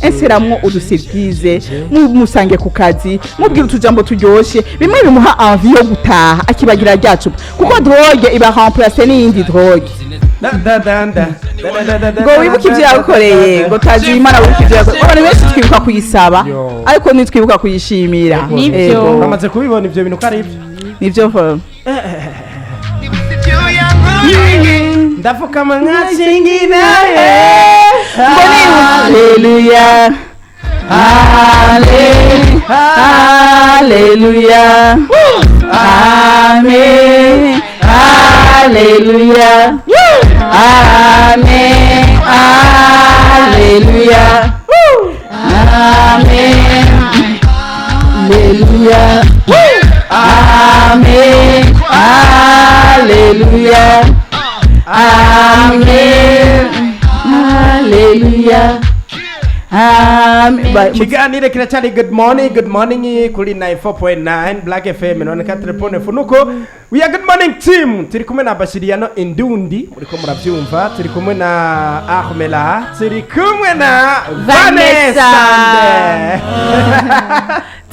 Inséramwo udusurprise, musange ku kazi, mubwire utujambo turyoshe, bimwe bimuha envie yo gutaha, akibagira rya cupa, kuko drogue iba remplace n'iyindi drogue. Da, da, da, da, da, da, da, da, Ngo wibuke ibyo yagukoreye, ngo tazi Imana, wibuke ibyo yagukoreye. Abantu benshi twibuka kuyisaba, Yo. ariko ntitwibuka kuyishimira. Nibyo. Ego. Bamaze kubibona ibyo bintu ko ari ibyo. Nibyo fo. Ndapfukama nkashingira. Ngo ni haleluya, haleluya, amen, haleluya, amen, haleluya, amen, haleluya, amen, haleluya, amen, haleluya, amen. Ikiganiro kiracyari Good Morning, Good Morning kuri 94.9 Black FM 94.4. Nuko we are Good Morning team, turi kumwe na Bashiriyano Indundi, muriko murabyumva, turi kumwe na Ahmela, turi kumwe na Vanessa.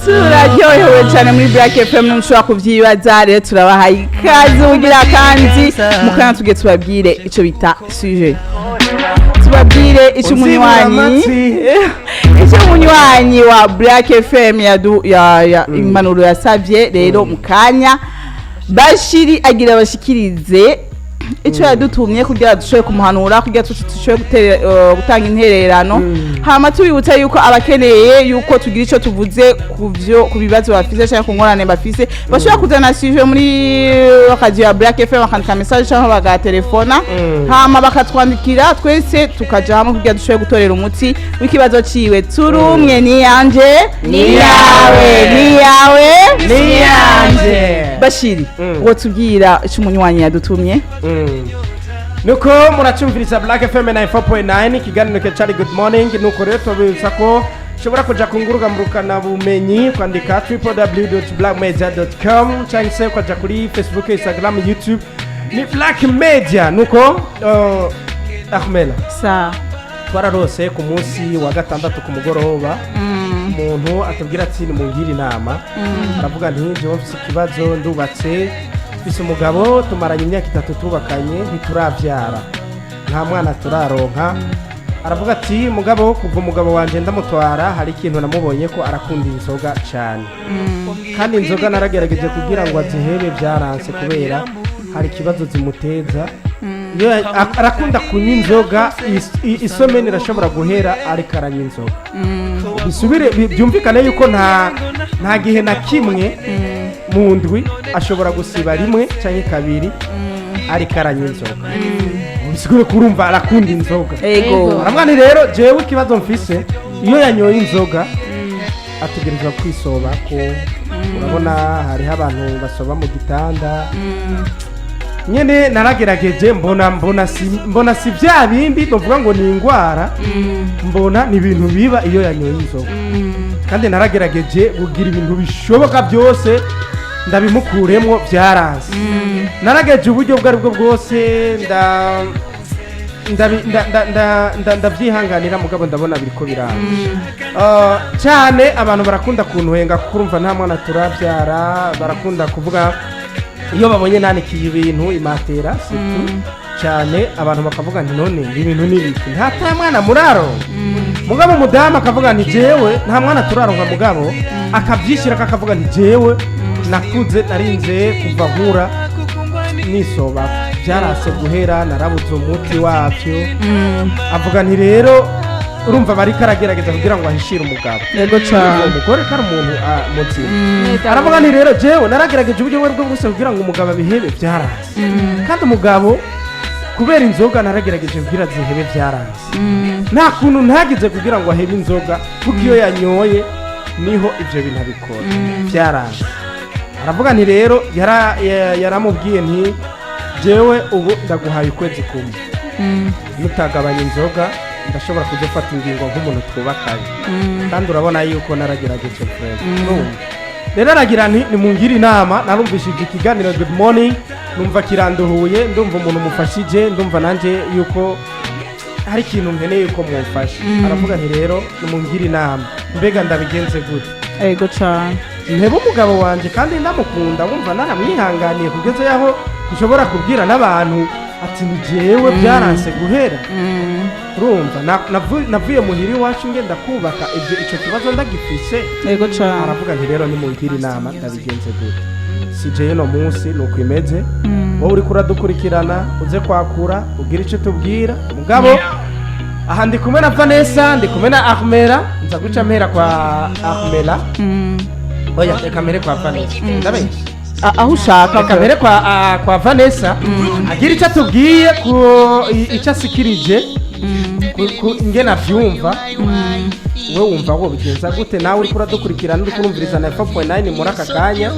Turaryohewe cyane muri Black FM, ntushobora kubyibaza. Rero turabahaye ikaze ugira kandi mukanya tugiye tubabwire icyo bita sujet, tubabwire icyo umunywanyi, icyo umunywanyi wa Black FM yadu ya impanuro yasabye. Rero mu kanya Bashiri agira bashikirize icyo yadutumye kugira dushobore kumuhanura, kugira dushobore gutanga intererano. Hama tubibutsa yuko abakeneye yuko tugira icyo tuvuze ku byo, ku bibazo bafise cyangwa ku ngorane bafise, bashobora kuzana sujet muri radio ya Black FM, bakandika message cyangwa bagatelefona, hama bakatwandikira, twese tukaja hamwe kugira dushobore gutorera umuti w'ikibazo ciwe. Turumwe, ni yanje, ni yawe, ni yawe, Ni yanje. Bashiri, wotubwira icyo umunywanyi yadutumye? Nuko muracumviriza Black FM 94.9, ikiganiro cyari Good Morning. Nuko rero tubibutsa ko ushobora kuja ku ngurukana bumenyi kwandika www.blackmedia.com, cyangwa se ukaja kuri Facebook, Instagram, YouTube ni Black Media. Nuko Ahmela, sa twararose ku munsi wa gatandatu ku mugoroba umuntu atubwira ati: "Nimungire inama." Aravuga nti: "Jewe mfise ikibazo, ndubatse, mfise umugabo, tumaranye imyaka 3 tubakanye, ntituravyara, nta mwana turaronka." Aravuga ati: "Mugabo kuva umugabo wanje ndamutwara, hari ikintu namubonye ko arakunda inzoga cyane, kandi inzoga naragerageje kugira ngo azihebe byaranse, kubera hari ikibazo zimuteza. Iyo arakunda kunywa inzoga, isomeni irashobora guhera ariko aranywa inzoga." Bisubire byumvikane yuko nta gihe na kimwe mu ndwi ashobora gusiba rimwe cyangwa kabiri ariko aranywa inzoga. Bisigure kurumva arakunda inzoga. Ego. Aramwana rero: "Jewe ikibazo mfise, iyo yanyoye inzoga ategerezwa kwisoba ko urabona hariho abantu basoba mu gitanda nyene. Naragerageje mbona si bya bindi bavuga ngo ni indwara, mbona ni ibintu biba iyo yanyoye inzoga, kandi naragerageje kugira ibintu bishoboka byose ndabimukuremwo, byaranze. Naragerageje uburyo ubwo aribwo bwose, ndabyihanganira, mugabo ndabona biriko biranga. Cyane abantu barakunda kuntuhenga kuko urumva nta mwana turabyara. Barakunda kuvuga iyo babonye nanikiye ibintu imatera surtout cyane, abantu bakavuga nti: 'None ibi bintu ni ibiki, nta mwana muraronka?' Mugabo umudamu akavuga nti: 'Jewe nta mwana turaronka,' mugabo akabyishyira, akavuga nti: 'Jewe nakuze narinze kuva nkura nisoba, byarase guhera, narabuze umuti wabyo.' Avuga nti rero urumva bariko aragerageza kugira ngo ahishire umugabo." Yego cane. Uwo mugore ko ari umuntu muzima. Aravuga nti: "Rero jewe naragerageje uburyo ubwo aribwo bwose kugira ngo umugabo abihebe, byaranze. Kandi umugabo kubera inzoga naragerageje kugira zihebe, byaranze. Nta kuntu ntagize kugira ngo ahebe inzoga, kuko iyo yanyoye niho ibyo bintu abikora, byaranze." Aravuga nti rero yaramubwiye nti: 'Jewe ubu ndaguhaye ukwezi kumwe, nutagabanya inzoga ndashobora kujya ufata ingingo nk'umuntu twubakanye, kandi urabona yuko naragerageje vraiment.' Urumva? Rero aragira nti: 'Nimungire inama, narumvishije ikiganiro Good Morning, numva kiranduhuye, ndumva umuntu mufashije, ndumva nanjye yuko Hari ikintu nkeneye ko mumfasha. Aravuga nti: "Rero nimungire inama, mbega ndabigenze gute?" Ego cane. Ntebe umugabo wanje kandi ndamukunda, wumva naramwihanganiye kugeza yaho nshobora kubwira n'abantu ati: "Ni jewe byaranse guhera." Urumva navuye muhira iwacu ngenda kubaka, ibyo ico kibazo ndagifise. Ego cane. Aravuga nti: "Rero nimungire inama, ndabigenze gute?" Si jewe, no munsi nuko imeze. Wowe uriko uradukurikirana, uze kwakura ubwire icyo tubwira. Mugabo aha ndi kumwe na Vanessa, ndi kumwe na Ahmera. Nza guca mpera kwa Ahmera. Oya, reka mpere kwa Vanessa, ndabeshya. Aho ushaka. Reka mpere kwa Vanessa, agira icyo atubwiye ku icyo asikirije ku ingene avyumva. We wumva wobigenza gute? Nawe uriko uradukurikirana, uriko urumviriza na 4.9 muri aka kanya,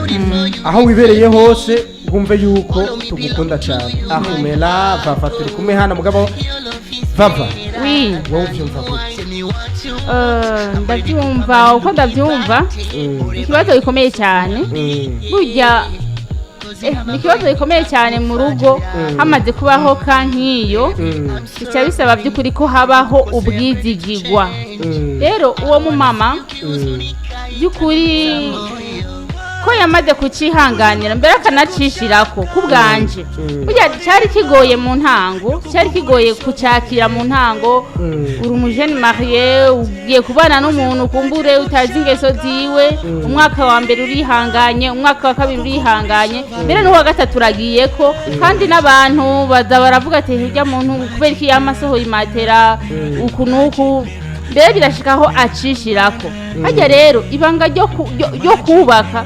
aho wibereye hose, wumve yuko tugukunda cyane. Ahumera Vava turi kumwe hano. Mugabo Vava, Oui. wowe uvyumva gute? Ndabyumva uko ndabyumva, ikibazo gikomeye cyane. Burya ni ikibazo gikomeye cyane mu rugo. Hamaze kubaho ka nk'iyo, bica bisaba by'ukuri ko habaho ubwizigigwa. Rero uwo mumama, by'ukuri ko yamaze kucihanganira mbere akanacishirako, ku bwanje burya cyari kigoye mu ntango, cyari kigoye kucakira mu ntango. Uri umujene marié, ugiye kubana n'umuntu kumbure utazi ingeso ziwe. Umwaka wa mbere urihanganye, umwaka wa kabiri urihanganye, mbere n'uwa gatatu uragiye ko kandi n'abantu baza baravuga ati: "Hirya muntu kubera iki yama asohoye imatera uku n'uku?" Mbere birashika aho acishirako. Hajya rero ibanga ryo kubaka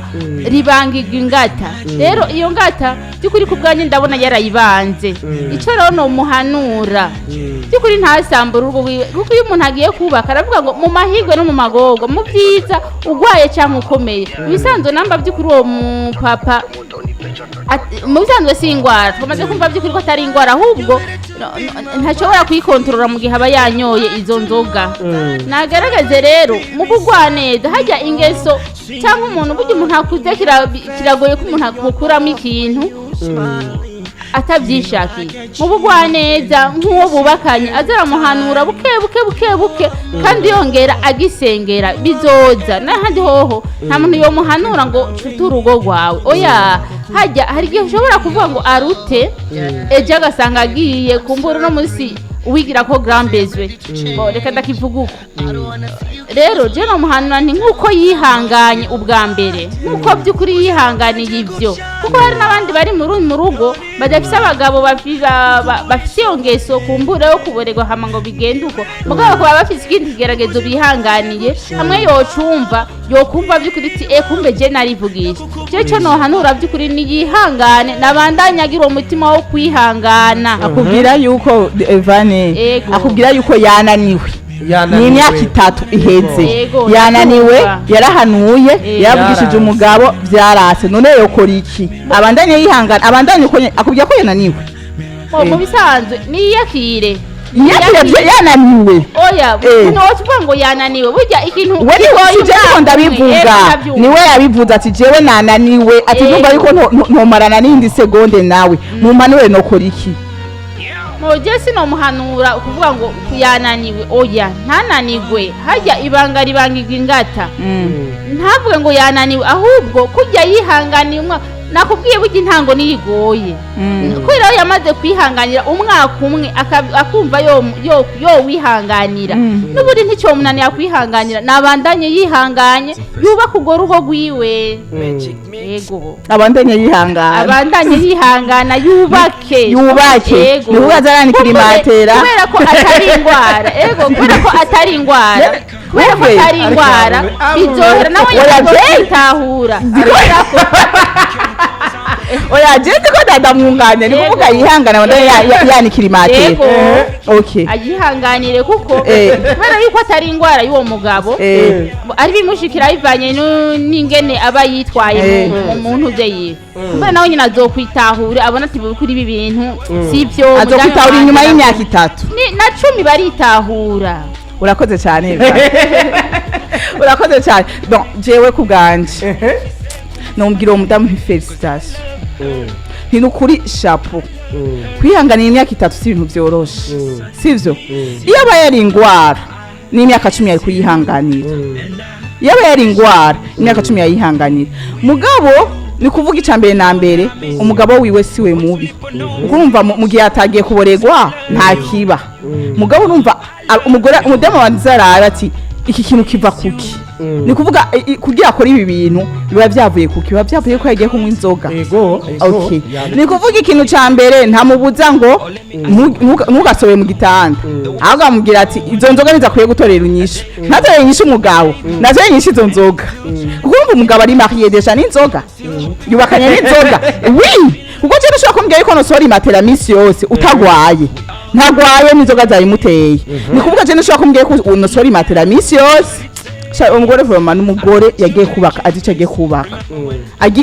ribangirwa ingata. Rero iyo ngata by'ukuri ku bwanjye ndabona yarayibanze. Icyo rero nomuhanura by'ukuri, ntasambure urugo rwiwe, kuko iyo umuntu agiye kubaka aravuga ngo mu mahirwe no mu magorwa, mu byiza, urwaye cyangwa ukomeye. Ibisanzwe namba by'ukuri uwo mupapa mu bisanzwe si ingwara, twamaze kumva by'ukuri ko atari ingwara, ahubwo ntashobora kuyikontorora mu gihe aba yanyoye izo nzoga. Nagaragaze rero mu bugwaneza. Hajya ingeso cyangwa umuntu, burya umuntu akuze kiragoye ko umuntu amukuramo ikintu atabyishakiye. Mu bugwaneza nk'uwo bubakanye, azaramuhanura buke buke buke buke, kandi yongera agisengera, bizoza. N'ahandi hoho nta muntu yomuhanura ngo cute urugo rwawe, oya. Hajya hari igihe ushobora kuvuga ngo arute, ejo agasanga agiye kumbura uno munsi uwigira ko grambezwe. Bo, reka ndakivuga uko. Rero je nomuhanura nti nk'uko yihanganye ubwa mbere, nk'uko by'ukuri yihanganiye ibyo, kuko hari n'abandi bari mu rugo badafise abagabo bafise iyo ngeso kumbura yo kuborerwa hama ngo bigende uko, mugabo bakaba bafise ikindi kigeragezo bihanganiye hamwe. Yocumva, yokumva by'ukuri ati: "E, kumbe je narivugisha." Je co nohanura by'ukuri ni yihangane, nabandanye agira uwo mutima wo kwihangana. Akubwira yuko Evane, Ego. akubwira yuko yananiwe. Yananiwe. Ni imyaka 3 iheze. Yego, yananiwe. Ndakumva. Yarahanuye, yaravugishije Yaranse. umugabo, byarase. None yokora iki? Abandanye yihangana, abandanye uko nyene. Akubwira ko yananiwe. Mu bisanzwe niyakire. Yakire yananiwe. Oya, ntiwokivuga ngo yananiwe. Burya ikintu We ni kigoye si jewe umwaka umwe, ndabivuga. ego, ndabyumva. Niwe yabivuze ati: "Jewe nananiwe," ati: "Ndumva yuko ntomarana n'indi segonde nawe, mumpanure nokora iki?" Moje sinomuhanura ukuvuga ngo yananiwe, oya, ntananigwe. Hajya ibanga ribangirwa ingata. Ntavuge ngo yananiwe, ahubwo kujya yihanganiye umwaka, nakubwiye burya intango niyigoye, kubera aho yamaze kwihanganira umwaka umwe akumva yo wihanganira, n'ubundi nticyomunanira kwihanganira. Nabandanye yihanganye, yubaka urwo rugo rwiwe. Yego. Abandanye yihangana. Abandanye yihangana, yubake. Yubake. Yego. Ni ukuvuga azaranikira imatera. Kubera ko atari ingwara, ego, kubera ko atari ingwara, kubera ko Wumve. atari ingwara, bizohera nawe. Oya, Nyine kwitahura kubera ko Oya, jewe ko ndamwunganya, ni kuvuga yihangana, abandanye yanikira imatera. Yego. Okay. Ayihanganire kuko kubera yuko atari ingwara y'uwo mugabo, ari bimushikira bivanye n'ingene aba yitwaye mu muntu ze yiwe. Kubera nawe nyine azokwitahura, abona ati kuri ibi bintu si byo. Azokwitahura inyuma y'imyaka 3. Ni na 10 baritahura. Urakoze cyane Eva. Urakoze cyane. Bon, jewe ku bwanje nombwira uwo mudamu nti: "Félicitations." Nti nukuri, chapeau. Kwihanganira imyaka 3 si ibintu vyoroshe, sivyo? Iyo aba yari ingwara, n'imyaka 10 yari kuyihanganira. Iyo aba yari ingwara, imyaka 10 yayihanganira. Mugabo ni kuvuga, icya mbere na mbere, umugabo wiwe siwe mubi, kuko urumva mu gihe atagiye kuboregwa nta kiba. Mugabo urumva umugore, umudamu wanze arara ati iki kintu kiva kuki? Ni kuvuga kugira akore ibi bintu biba byavuye kuki? Biba byavuye ko yagiye kunywa inzoga. Ego. Okay, ni kuvuga ikintu cya mbere, ntamubuza ngo ntugasobe mu gitanda, ahubwo amubwira ati izo nzoga ntizakwiye gutorera inyishu, ntatorere inyishu umugabo, natorere inyishu izo nzoga, kuko urumva umugabo ari marié déjà n'inzoga, yubakanye n'inzoga. Oui, kuko cyane ushobora kumbwira yuko nosohora imatera minsi yose utagwaye, ntagwaye, n'inzoga zayimuteye. Ni kuvuga cyane ushobora kumbwira ko unosohora imatera minsi yose. Sha, umugore vraiment n'umugore yagiye kubaka azi icyo agiye kubaka,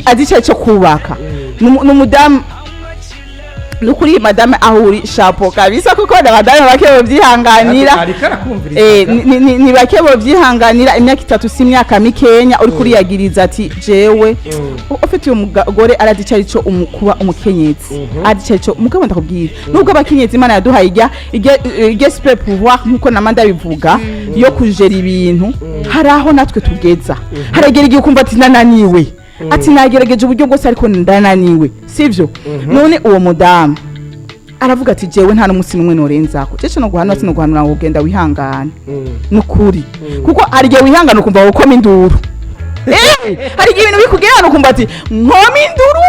azi icyo cyo kubaka. N'umudamu, nukuri madame, aho uri, chapeau kabisa, kuko na madame bake bavyihanganira. Ariko arakumviriza. Ni bake bavyihanganira imyaka 3, si imyaka mikenya. Uri kuriyagiriza ati jewe ufite uyu mugore arazi icyo ari cyo kuba umukenyezi, azi icyo ari cyo. Mugabo ndakubwira, nubwo abakenyezi Imana yaduhaye ijya super pouvoir, nkuko nama ndabivuga, yo kujera ibintu, hari aho natwe tugeza, haragera igihe ukumva ati nananiwe, ati nagerageje uburyo bwose ariko ndananiwe, sivyo? None uwo mudamu aravuga ati jewe nta n'umunsi n'umwe norenzako cece no guhanura, sino guhanura ngo ugenda wihangane, nukuri, kuko hari igihe wihangana ukumva wokoma induru. Hari igihe ibintu bikugera ukumva ati nkoma induru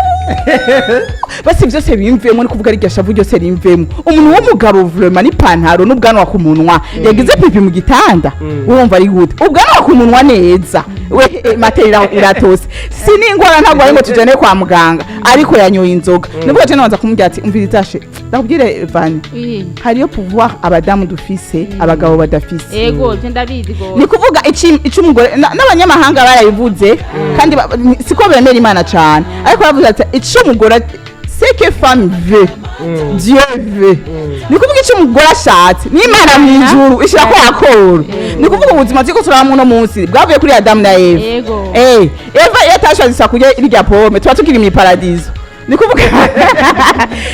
basi byose bimvemo. Ni kuvuga rirya shavu ryose rimvemo. Umuntu w'umugabo vraiment n'ipantaro n'ubwanwa ku munwa yagize pipi mu gitanda, urumva ari gute? Ubwanwa ku munwa neza we, materi iratose, si n'ingwara, ntabwo ari ngo tujane kwa muganga, ariko yanyoye inzoga. Nibwo je nabanza kumubwira ati umviriza she, ndakubwire Vani, hariyo pouvoir abadamu dufise, abagabo badafise. Ego, je ndabizi gose. Ni kuvuga ici umugore n'abanyamahanga barabivuze, kandi siko bemera Imana cyane, ariko bavuze ati ico umugore, ce que femme veut, Dieu veut. Ni kuvuga ico umugore ashatse n'Imana mu ijuru ishira ko yakoro. Ni kuvuga ubuzima turiko turabamo uno munsi bwavuye kuri Adamu na Eva. Eva iyo atashazisa kurya irya pomme, tuba tukiri mu paradiso. Ni kuvuga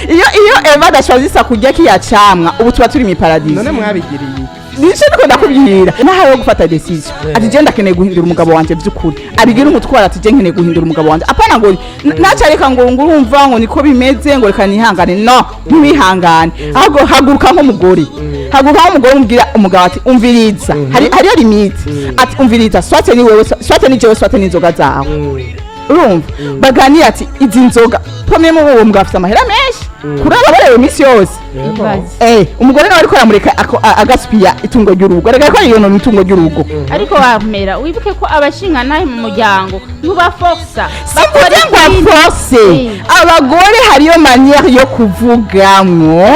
iyo Eva adashazisa kurya kiya camwa, ubu tuba turi mu paradiso. None mwabigiriye iki? Nico ndiko ndakubwira, nahawe yo gufata décision ati je ndakeneye guhindura umugabo wanje by'ukuri, abigira umutwaro ati je nkeneye guhindura umugabo wanje, apana ngo nacareka ngo urumva ngo niko bimeze, ngo reka nihangane. No ntiwihangane, ahubwo haguruka nk'umugore, haguruka nk'umugore, umubwira umugabo ati umviriza, hariyo limite, ati umviriza, soit ni wewe, soit ni jewe, soit ni inzoga zawe. Urumva baganira ati izi nzoga pomwe mu uwo mugabo afite amahera menshi kuraba barewe iminsi yose. Ibaze. Umugore nawe ariko aramureka agasipiya itungo ry'urugo, reka ko yiyonona itungo ry'urugo. Ariko wamera wibuke ko abashinga nawe mu muryango ntubaforsa. Simvuze ngo aforce abagore, hariyo manière yo kuvugamwo,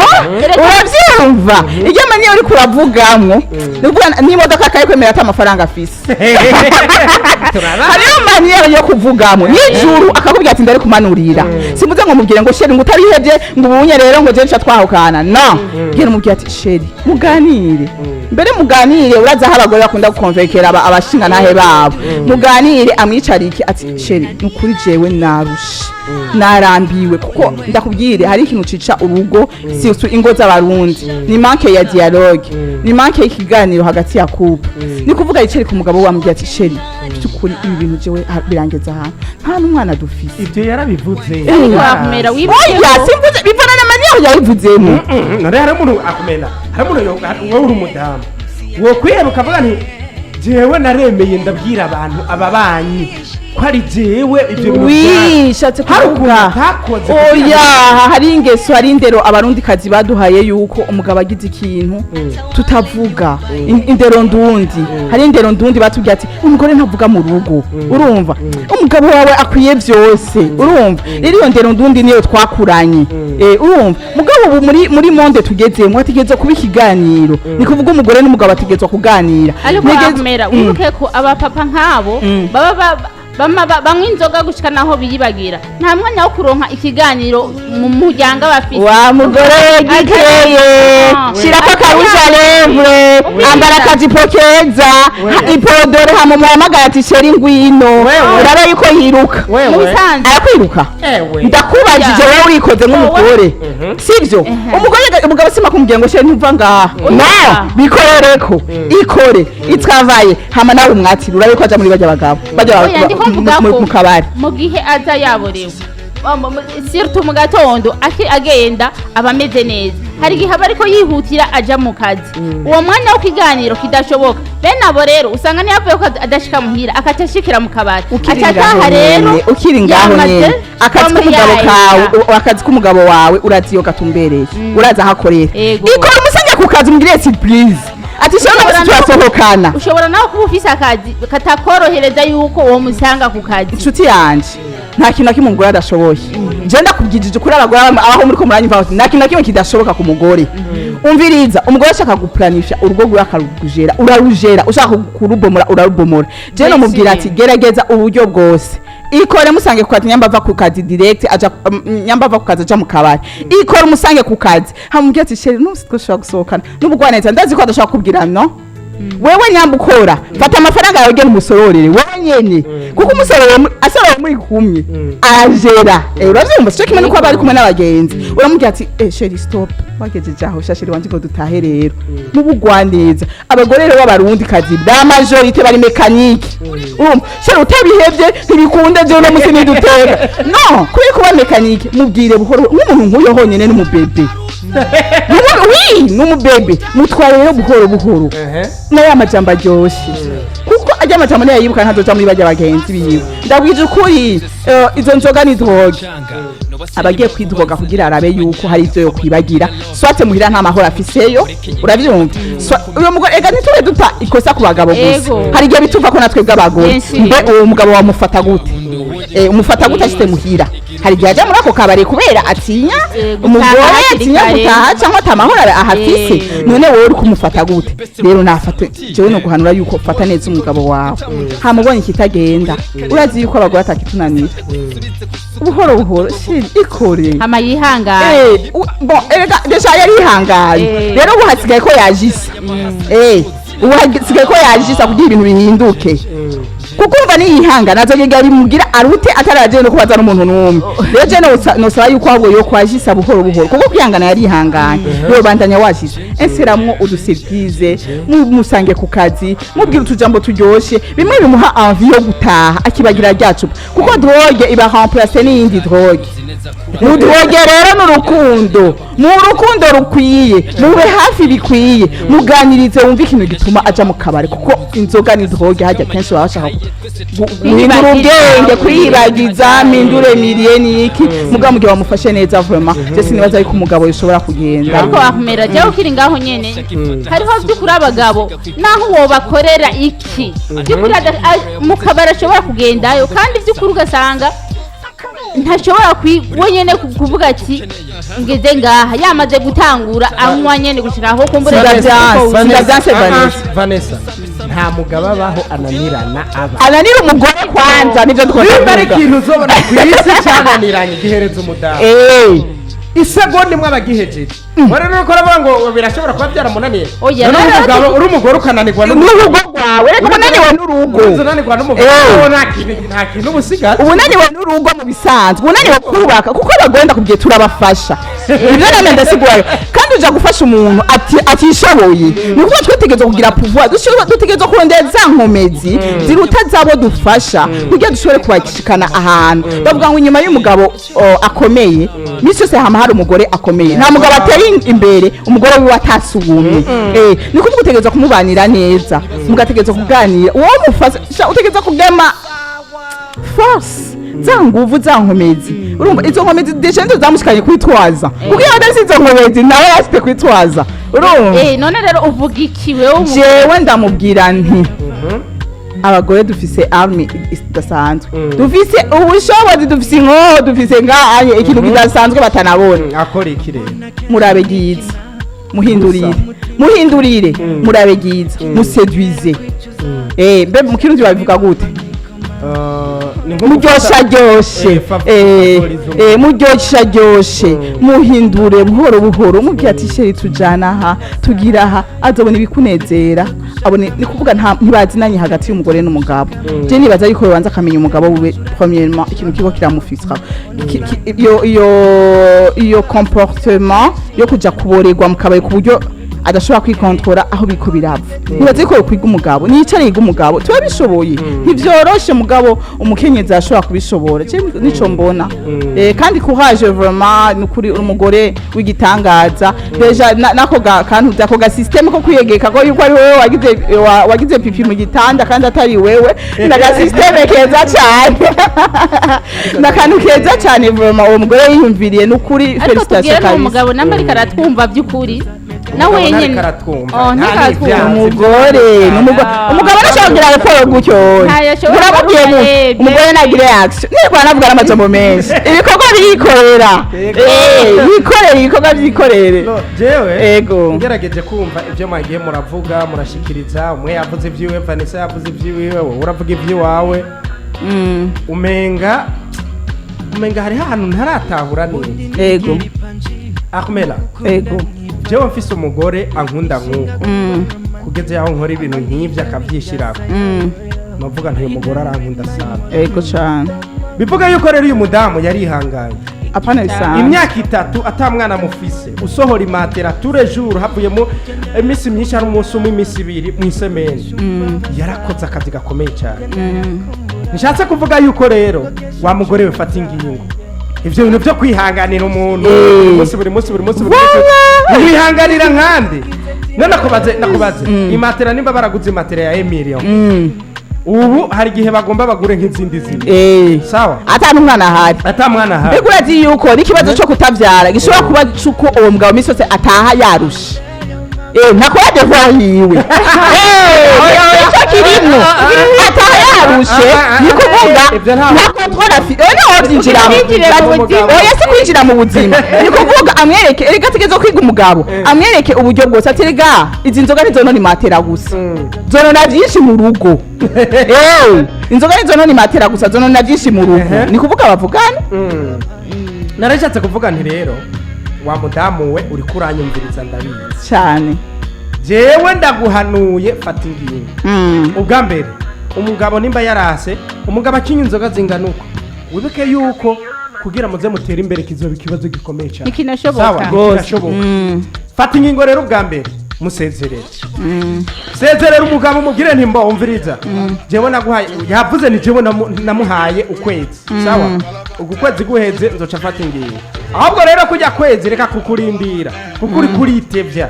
uravyumva? Iyo manière uriko uravugamwo, ni ukuvuga n'imodoka akayikwemera ata amafaranga afise. Hariyo manière yo kuvugamwo n'ijuru akakubwira ati ndari kumanurira. Simvuze ngo mubwire ngo chéri, ngo utabihevye, ngo ubunye rero ngo je nca twahukana. No genda umubwire ati chéri, muganire mbere, muganire. Uraza aho abagore bakunda gukonvekera abashinga ntahe babo, muganire, amwicarike ati chéri, nukuri jewe narushe, narambiwe, kuko ndakubwire hari ikintu cica urugo, surtout ingo z'Abarundi, ni manque ya dialogue, ni manque y'ikiganiro hagati ya couple. Ni kuvuga yicare ku mugabo, wamubwira ati chéri, by'ukuri ibi bintu jewe birangeza ahantu nta n'umwana dufise. Ibyo yarabivuze. Ariko wamera wibuke Oya, ko simvuze, bivana na manière yabivuzemo. None hari umuntu akumena, hari umuntu wowe uri umudamu wokwiheba ukavuga nti jewe naremeye, ndabwira abantu ababanyi ko ari jewe ibyo bintu Oui, shatse hari ukuntu kuvuga atakoze. Oya, hari ingeso, hari indero Abarundikazi baduhaye yuko umugabo agize ikintu tutavuga. Indero ndundi, hari indero ndundi batubwiye ati umugore ntavuga mu rugo. Urumva umugabo wawe akwiye byose. Urumva rero iyo ndero ndundi niyo twakuranye. Urumva mugabo ubu muri monde tugezemo hategerezwa kuba ikiganiro. Ni kuvuga umugore n'umugabo bategerezwa kuganira. Ariko Ntegerezwa- wamera wibuke ko abapapa nk'abo baba Bama banywa inzoga gushika naho biyibagira, nta mwanya wo kuronka ikiganiro mu muryango bafite. Wa mugore we gikeye, shirako aka rouge à lèvres, ambara akajipo keza, ipodore, hama umuhamagara ati: "Chéri, ngwino." Urabe yuko yiruka. Mu Wewe. bisanzwe. Arakwiruka. Ewe. Ndakubajije, wowe wikoze nk'umugore, sibyo? Umugore, umugabo sima kumubwira ngo: "Chéri, ntuva ngaha." No bikorereko, ikore itwavaye, hama nawe umwatire, urabe ko aja muri bajya bagabo bajya Oya, ndiko mvuga ko mu kabari. Mu gihe aza yaborewe, surtout mu gatondo agenda aba ameze neza. Hari igihe aba ariko yihutira aja mu kazi, uwo mwanya w'ikiganiro kidashoboka. Bene abo rero usanga niyo avuye ko adashika muhira, akaca ashikira mu kabari, Ukiri aca ngaho ataha rero nyene, ukiri ngaho yamaze nyene, akazi kuba muri k'umugabo ya kawe, état. akazi k'umugabo wawe, urazi iyo gatumbereye, urazi aho akorera. Ego. Ikora umusange ku kazi, umugirire surprise ati: "Shona Ushobora musi turasohokana." Ushobora nawe kuba ufise akazi katakorohereza yuko uwo musanga ku kazi. Inshuti yanje, nta kintu na kimwe umugore adashoboye. Je ndakubwijije ukuri, abagore aho muri ko muranyumva bati, nta kintu na kimwe kidashoboka ku mugore. Umviriza, umugore ashaka gupuranisha urugo rwiwe akarugera, urarugera; ushaka kurubomora, urarubomora. Je nomubwira ati: "Gerageza uburyo bwose, ikore musange ku kazi." Nyamba ava ku kazi direct aja, nyamba ava ku kazi aja mu kabari, ikore umusange ku kazi, hamubwira ati: "Chéri, n'ubu twashobora gusohokana n'ubugwaneza." Ndazi ko adashobora kubwira no. Wewe nyamba ukora, fata amafaranga yawe, genda umusororere wewe nyene, kuko umusororere asororeye muri kumwe arajera. Uravyumva, sico kimwe nuko aba ari kumwe n'abagenzi. Uramubwira ati: "Eh chéri, stop, wagejeje aho sha chéri wanje, ngo dutahe rero." Mubugwaneza. Abagore rero b'abarundi kazi la majorité bari mécanique. Urumva chéri, utabihevye ntibikunda, jewe uno musi niduteka no kubera kuba mécanique. Mubwire buhoro nk'umuntu nk'uyo honyene n'umubebe. Oui, n'umubebe mutware rero buhoro buhoro nayo amajambo aryoshe, kuko ajya amajambo niyo yibuka, ntazoja muri bajya bagenzi biwe. Ndabwije ukuri, izo nzoga ni drogue. Abagiye kwidroga kugira arabe yuko hari ivyo yo kwibagira, soit muhira nta mahoro afiseyo. Uravyumva? Uyo mugore, ega ntitube duta ikosa ku bagabo gusa. Ego. Hari igihe bituva ko natwe bw'abagore. Bien. Mbe uwo mugabo wamufata gute? Umufata gute ashitse muhira? Hari igihe aja muri ako kabari kubera atinya gutaha umugore, hakiri atinya kare. gutaha cyangwa atamahoro ahafise. None wowe uri kumufata gute rero? Nafate jewe no guhanura yuko fata neza umugabo wawe, hamubonye ikitagenda. Urazi yuko abagore atakitunanira, buhoro buhoro: "Chéri, ikore." Hama yihangane. Bon, erega déjà yari yihangaye. Rero ubu hasigaye ko yajisa, ubu hasigaye ko yajisa kugira ibintu bihinduke, kuko umva niyihangana azogenda bimugira arute ataraje no kubaza n'umuntu n'umwe. Rero je nosaba yuko ahubwo yo kwajisa buhoro buhoro, kuko kwihangana yarihanganye, yo bandanya wajisa, enseramwo udusurprise, musange ku kazi, mubwira utujambo turyoshe, bimwe bimuha envie yo gutaha akibagira ryacupa, kuko drogue iba remplacer n'iyindi drogue. Mudroge rero n'urukundo, mu rukundo rukwiye, mube hafi bikwiye, muganirize, wumve ikintu gituma aja mu kabari, kuko inzoga ni drogue. Hajya kenshi baba bashaka guhindura ubwenge, kwiyibagiza, mpindure miriye niki. Mugabo mugihe wamufashe neza, vraiment, je sinibaza yuko umugabo yoshobora kugenda. Ariko wakumera jyawe ukiri ngaho nyene, hariho by'ukuri abagabo naho wobakorera iki, by'ukuri mu kabari ashobora kugendayo, kandi by'ukuri ugasanga ntashobora wenyene kuvuga ati ngeze ngaha, yamaze gutangura anywa nyene gushika aho kumbura. Sida byanse. Sida byanse, Vanessa. Vanessa, nta mugabo abaho ananirana aba Ananira umugore kwanza, nivyo dukunda Nimba ari kuvuga. ikintu uzobona ku isi cyananiranye, gihereza umudamu isegonda imwe abagihejeje. Wari uriko uravuga ngo birashobora kuba byaramunaniye. Oya, None rero umugabo uri umugore ukananirwa n'urugo rwawe, reka unaniwe n'urugo. Unanirwa n'umugabo, nta kintu uba usigaje. Ubunaniwe n'urugo mu bisanzwe, unaniwe kubaka, kuko abagore ndakubwiye turabafasha. Ibyo namwe ndasigura, kandi uja gufasha umuntu atishoboye, ni ukuvuga twitegerezwa kugira pouvoir, dutegerezwa kurondera za nkomezi ziruta zabo dufasha kugira dushobore kubashikana ahantu. Bavuga ngo inyuma y'umugabo akomeye misi yose hama hari umugore akomeye. Nta mugabo atera imbere umugore wiwe atasugumye. Ni kuvuga utegerezwa kumubanira neza, mugategerezwa kuganira, uwo mufasha utegerezwa kugema force, za nguvu, za nkomezi. Urumva izo nkomezi déjà nizo zamushikanye kwitwaza, kuko iyo adafise izo nkomezi nawe yashyize kwitwaza, urumva? None rero uvuga iki wewe Jewe ndamubwira nti abagore dufise arme idasanzwe, dufise ubushobozi, dufise inkoho, dufise nganye ikintu kidasanzwe batanabona. Akora iki rero? Murabe ryiza, muhindurire, muhindurire, murabe ryiza, museduize. Mbe mu kirundi babivuga gute? Ni nko Muryosharyoshe. Eh, favorize umuntu. Muryosharyoshe, muhindure buhoro buhoro, mubwira ati: "Chéri, tujana aha, tugira aha." Azobona ibikunezera, abone ni kuvuga nta ntibazinanye hagati y'umugore n'umugabo. Je nibaza yuko yobanza akamenya umugabo wiwe premièrement, ikintu kiba kiramufisha. Iyo comportement yo kuja kuborerwa mu kabari ku buryo adashobora kwikontorora aho biko birava, nibaza yuko yokwiga umugabo, niyicare yiga umugabo. Tuba bishoboye, ntivyoroshe, mugabo umukenyezi arashobora kubishobora. Je nico mbona. Kandi courage vraiment, nukuri uri umugore w'igitangaza. Déjà nako kantu ako ga système ko kwiyegeka ko yuko ari wewe wagize wagize pipi mu gitanda kandi atari wewe, naga système keza cyane, nakantu keza cyane vraiment uwo mugore yiyumviriye, nukuri Ariko félicitations tubwire n'uwo kabisa. mugabo namba ariko aratwumva by'ukuri nawe Umugabo nyine. ntariko aratwumva. Oh, Nta ntariko aratwumva. n'ivyansi. Umugore n'umugore, umugabo arashobora kugira raporo gutyo. Ntayo ashobora. Uramubwiye mu kuba. Umugore nagira reaction, niba anavuga n'amajambo menshi, ibikorwa birikorera. Yego. Yikorere ibikorwa, byikorere. No, jewe Ego. ngerageje kumva ibyo mwagiye muravuga, murashikiriza, umwe yavuze ibyiwe, Vanessa yavuze ibyiwiwe, wowe uravuga iby'iwawe. Umenga hariho ahantu ntaratahura neza. Ego. Ahmela, Ego. jewe mfise umugore ankunda nk'uko, kugeza yaho nkora ibintu nk'ibyo akabyishirako, navuga nti uyu mugore arankunda sana. Ego cyane. Bivuga yuko rero uyu mudamu yarihanganye Apana bisanzwe. imyaka 3 ata mwana mufise, usohora imatera tous les jours, havuyemo iminsi myinshi, ari umunsi umwe, iminsi 2 mu isemeni. Yarakoze akazi gakomeye cyane. Nshatse kuvuga yuko rero wa mugore we, fata ingingo. Ivyo bintu byo kwihanganira umuntu buri munsi, buri munsi, buri munsi, buri munsi, wihanganira nkande? None nakubaze, imatera nimba baraguze imatera ya emilio, ubu hari igihe bagomba bagure nk'izindi zibiri. Sawa. Ata n'umwana ahari. Ata mwana ahari. Mbega urazi yuko n'ikibazo cyo kutavyara gishobora kuba cuko uwo mugabo misi yose ataha yarushe, ntakora devoir yiwe? Icyo kirimwo, ataha yarushe, ni kuvuga Ibyo ntabwo- nta contrôle afite. Oya, byinjiramo. Kwinjira mu buzima. Oya, si kwinjira mu buzima, ni kuvuga amwereke, erega ategerezwa kwiga umugabo, amwereke uburyo bwose ati: "Erega izi nzoga ntizonona imatera gusa, zonona byinshi mu rugo." Inzoga ntizonona imatera gusa, zonona byinshi mu rugo. Ni kuvuga bavugane. Narashatse kuvuga nti rero wa mudamu we, uriko uranyumviriza, ndabizi. Cyane. Jewe ndaguhanuye, fata ingingo. Ubwa mbere, umugabo nimba yarase, umugabo akinywa inzoga zingana uko, wibuke yuko kugira muze mutere imbere kizoba ikibazo gikomeye cyane. Ntikinashoboka. Sawa, ntikinashoboka. Fata ingingo rero, ubwa mbere musezerere. Sezerera umugabo, umubwire nti: "Mbo umviriza, jewe naguhaye." Yavuze ni jewe namuhaye ukwezi, sawa? Uku kwezi guheze nzoca mfata ingingo. Ahubwo rero kujya kwezi, reka kukurindira, kuko uri kuritevya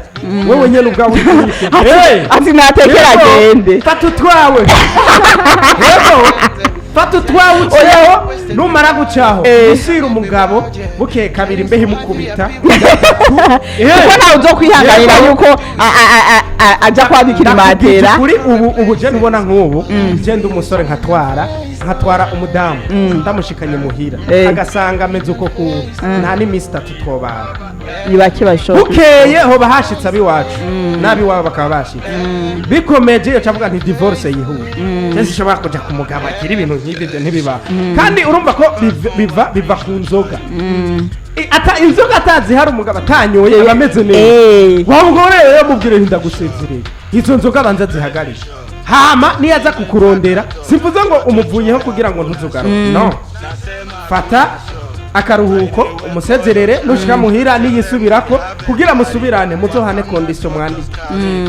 wewe nyene ubwawe, uri kuritevya. Hey! Ati natekera Yego, agende. Fata utwawe. Yego, fata utwawe uceho. Numara gucaho, usira umugabo bukeye kabiri imbeho imukubita. Kuko nawe uzokwihanganira Yego. yuko aja kwandikira imatera. Kuri ubu je ntubona nk'ubu je ndi umusore, nkatwara umudamu, ndamushikanye muhira, agasanga ameze uko, ku nta n'iminsi 3 twobana. Ni bake bashobora. Bukeye hoba hashitse abiwacu n'abiwabo bakaba bashitse, bikomeje iyo cavuga nti divorce yihuta. Je sinshobora kuja ku mugabo agira ibintu nk'ibyo, ibyo ntibibaho. Kandi urumva ko biva ku nzoga. Ata inzoga atazi, hari umugabo atanyoye aba ameze neza. Wa mugore rero, mubwire nti: "Ndagusezereye, izo nzoga banza zihagarike." Hama niyaza kukurondera, simvuze ngo umuvuyeho kugira ngo ntuzugaruke, no fata akaruhuko, umusezerere. Nushika muhira, niyisubirako kugira musubirane, muzohane condition, mwandike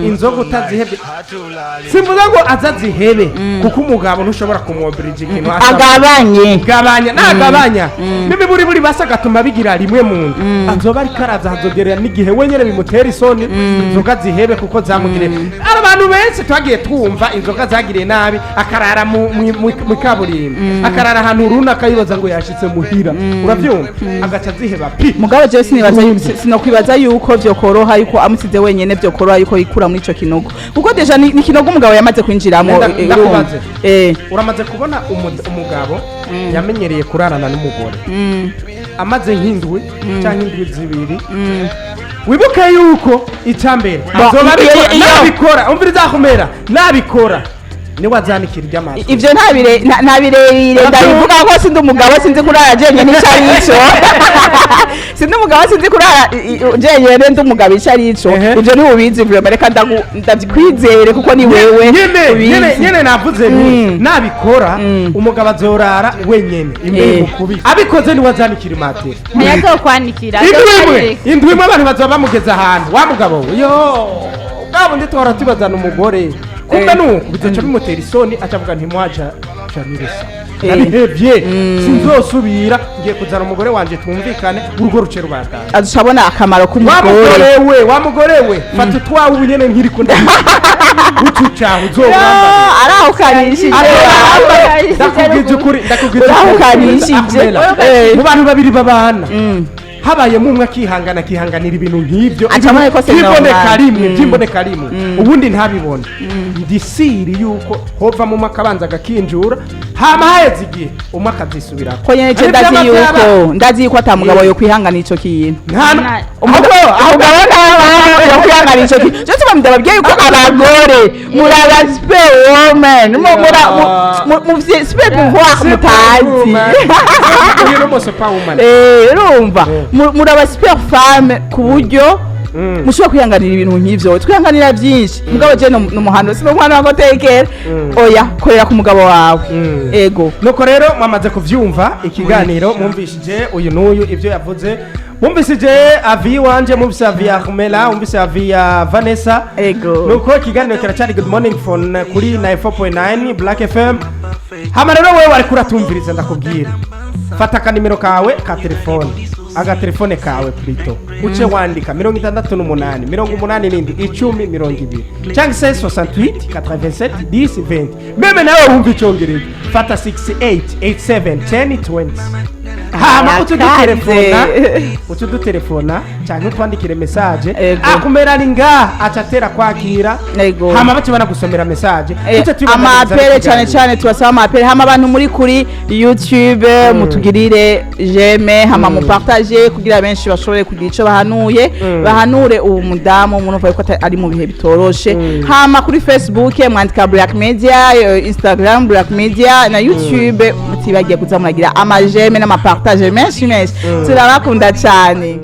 inzoga utazihebye. Simvuze ngo azazihebe, kuko umugabo ntushobora kumwobirija ikintu asaba. Agabanye. Gabanya, nagabanya n'imiburiburi basa, agatuma bigira rimwe mu nda, azoba ariko araza, hazogerera n'igihe wenyine bimutera isoni, inzoga zihebe, kuko zamugiriye. Hari abantu benshi twagiye twumva inzoga zagiriye nabi, akarara mu kaburimbo, akarara ahantu runaka yibaza ngo yashitse muhira, urabyumva, agaca aziheba pi. Mugabo jewe sinibaza sinokwibaza yuko vyokoroha yuko amusize wenyene, vyokoroha yuko yikura muri ico kinogo, kuko déjà ni kinogo umugabo yamaze kwinjiramo. Ndakubaze. Urumva. Uramaze kubona umugabo yamenyereye kurarana n'umugore, amaze nk'indwi cyangwa indwi 2, wibuke yuko icya mbere Bon, azoba abikora, iyo- nabikora, umvira izakumera, nabikora Niwe azanikira iry'amazi. Ivyo nta birebire ndabivuga ko sindi umugabo, sinzi kurara jenyine ico ari ico. Sindi umugabo, sinzi kurara jenyine, ndi umugabo ico ari ico. Ivyo ni ubizi vraiment, reka ndabikwizere kuko ni wewe Nyene ubizi. Nyene navuze nti nabikora, umugabo azorara wenyene imbere mukubita abikoze, niwe azanikira imatera. Ntiyazokwanikira. Indwi imwe, indwi imwe, abantu bazoba bamugeze ahantu wa mugabo we, yo bwa bundi twahora tubazana umugore kumbe nuko bizoca bimutera isoni, acavuga ntimwaja jamiresa, nabihevye, sinzosubira, ngiye kuzana umugore wanje twumvikane, urugo ruce rubandanya. Azoca akamaro Wa k'umugore. mugore we, wa mugore we, fata utwawe ubu nyene nkiri kunda ucucaho uzowambara. Arahukanishije. Ndakubwije ukuri, ndakubwije ukuri. Urahukanishije. Ahmela, mu bantu babiri babana, habayemo umwe akihangana, akihanganira ibintu nk'ibyo Aca abona ko c'est by'imboneka normal. rimwe, by'imboneka rimwe, ubundi ntabibone, ndi sûr yuko hovamo umwe akabanza agakinjura, hama haheze igihe umwe akabyisubirako. Ko nyene ce Hari ndazi ivyama. yuko ndazi yuko ata mugabo yo kwihangana ico kintu. Nta Umugabo ahubwo yo kwihangana ico kintu cyo tuba ndababwiye yuko abagore muraba super woman, mura mu super pouvoir mutazi. Uyu ni umu superwoman. Urumva, muraba super femme ku buryo mushobora kwihanganira ibintu nk'ivyo. Twihanganira byinshi, mugabo je numuhano si n'umwana wa gotekera. Oya, korera ku mugabo wawe. Ego. Nuko rero mwamaze kuvyumva ikiganiro, mwumvishije uyu n'uyu ibyo yavuze, mwumvishije avis wanje, mwumvise avis ya Ahmela, mwumvise avis ya Vanessa. Ego. Nuko ikiganiro kiracyari Good Morning Phone kuri 94.9 Black FM. Hama rero wewe wariko uratumviriza, ndakubwira, fata akanimero kawe ka telefone, agatelefone kawe plutôt, uce wandika 68 87 10 20 cyangwa se 68 87 10 20. Même nawe wumva icyongereza, fata 68 87 10 20, hama uce udutelefona, uce udutelefona cyangwa utwandikire message. Ego. Akumera ari ngaha, aca atera kwakira. Ego. Hama bace banagusomera message. Tuce tubandanyiriza Ama appels cyane n'ikiganiro. cyane turasaba ama appels. Hama abantu muri kuri YouTube, mutugirire j'aime, hama mupartage kugira benshi bashobore kugira ico bahanuye, bahanure uwo mudamu umuntu yuko ari mu bihe bitoroshe. Hama kuri Facebook mwandika Black Media, Instagram Black Media na YouTube, mutibagiye kuza muragira ama j'aime n'ama partage menshi menshi. Turabakunda cyane.